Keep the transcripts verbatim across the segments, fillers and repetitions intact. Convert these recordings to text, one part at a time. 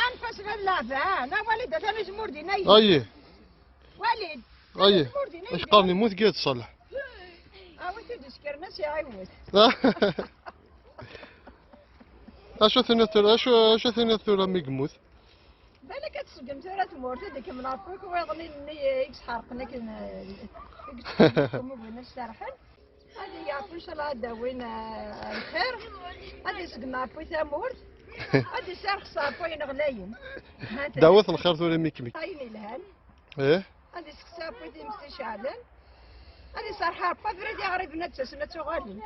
Anef-as ɣer leɛban, a Walid, atan uzemmur dinna yid-, aye, Walid, aye, uzemmur dinna yid-, acqarn yemmut Gayed Ṣaleḥ. Awi-t-id iskren-as iɛiwed. Acu tiniḍ tura, acu, acu tiniḍ tura mi yemmut? Balak ad tṣeggem tura tmurt, ad ikemmel ɣef wakk wayeḍnin-nni i yesḥerqen akken, eh, i yesḥerqen, ad iyi-yeɛfu, ncallah ad d-awin, eh, lxir, ad iseggem ɣef tamurt, ad iserxes ɣef wayen ɣlayen. Dawat lxir tura mi kem-, ayen yelhan. Eh? Ad isexsi ɣef wid imesliceɛlen, ad iserḥ Rebbi abrid iɣriben ad d-asen ad tuɣalen.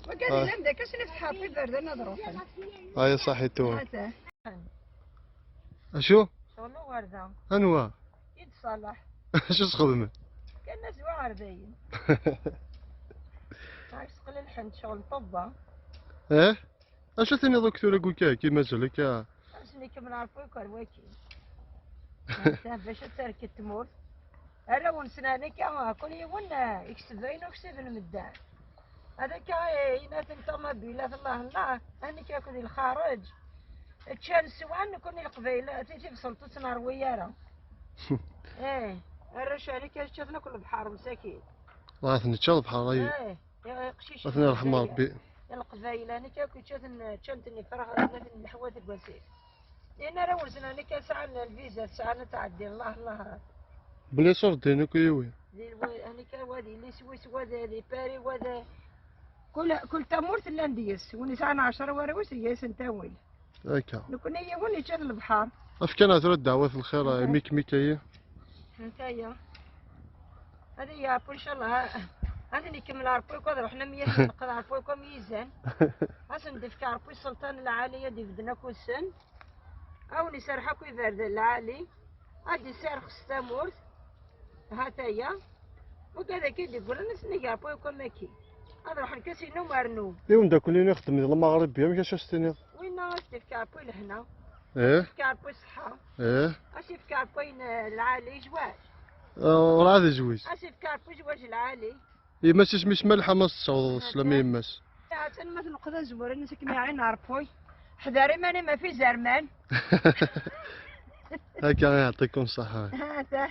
Wagad, ah, yellan d akka, ad sen-ifteḥ Rebbi iberdan ad ruḥen. Aya saḥit tura. Ata. Acu? Ccɣel uɣerda. Anwa? I d Ṣaleḥ. Acu sxedmen? Kan-as waɣerdayen. Ay, sqel lḥend, ccɣel ṭebba. Eh? Acu tiniḍ akk tura deg akka, ki mazal akka? Asen ikemmel ɣef wakk ar waki. Atan bac ad terked tmurt. Arraw-nsen, anika, kul yiwen, eh, ikseb ayen ur kseben medden. Ad akka, eh, inat n ṭamabilat, Allah, Allah, anika akked lxareǧ. Ččan swan, nekkni Leqbayel, ti tibṣelt ur tt-nerwi ara. Eh, arrac, anika ččaten akk lebḥer, msakin. Ɣa ten-ičča lebḥer, ay. Eh, eh, iqcicen. Ad ten-irḥem Rebbi. Leqbayel, anika akk ččaten, ččan-ten ifrax, atmaten leḥwa deg wasif. Yenna arraw-nsen, anika sɛan lviza, sɛan ad tɛeddi, Allah, Allah. Bla ṣur ddin akk yiwi. Di lwa-, anika wa di Liswis, wa di, di Paris, wa di kul, kul tamurt llan deg-s. Win yesɛan ɛecra warraw-is, iga-yasen tawil. Akka. Nekkni yiwen yečča-t lebḥer. Efk-aneɣ tura ddeɛwat n lxir, mhm, imi kem-, ikayi. Anta-ya. Ad iyi-yeɛfu, ncallah. Ad ten-ikemmel Rebbi akk, ad ruḥen am yizen, neqqed Rebbi akk am yizan. Ad sen-d-ifk Rebbi sselṭan lɛali, ad ibedden akk ussen. Ad wen-iserreḥ akk iberdan lɛali, ad d-iserxes tamurt, ha-t-aya. Wigad-agi d-iggullen ad sen-ig Rebbi akk am waki. Ad ruḥen kas-inu mernu. I umeddakel-inu ixeddem di lmaɣrib, amek acu as-tiniḍ? Winna ad s-d-ifk Rebbi lehna. Eh? Ad s-ifk Rebbi ṣṣeḥḥa. Eh? Ad s-ifk Rebbi ayen, eh, lɛali, ijwac. Eh, werɛad izwiǧ. Ad s-ifk Rebbi ijwac lɛali. Yemma-s isem-is Malḥa, ma s-tessawḍeḍ sslam i yemma-s. Atan ma tneqḍ azwur-nnes akken iɛin Rebbi. Ḥder iman-im ɣef izerman. Akka, iɛṭikum ṣṣeḥḥa. Ata.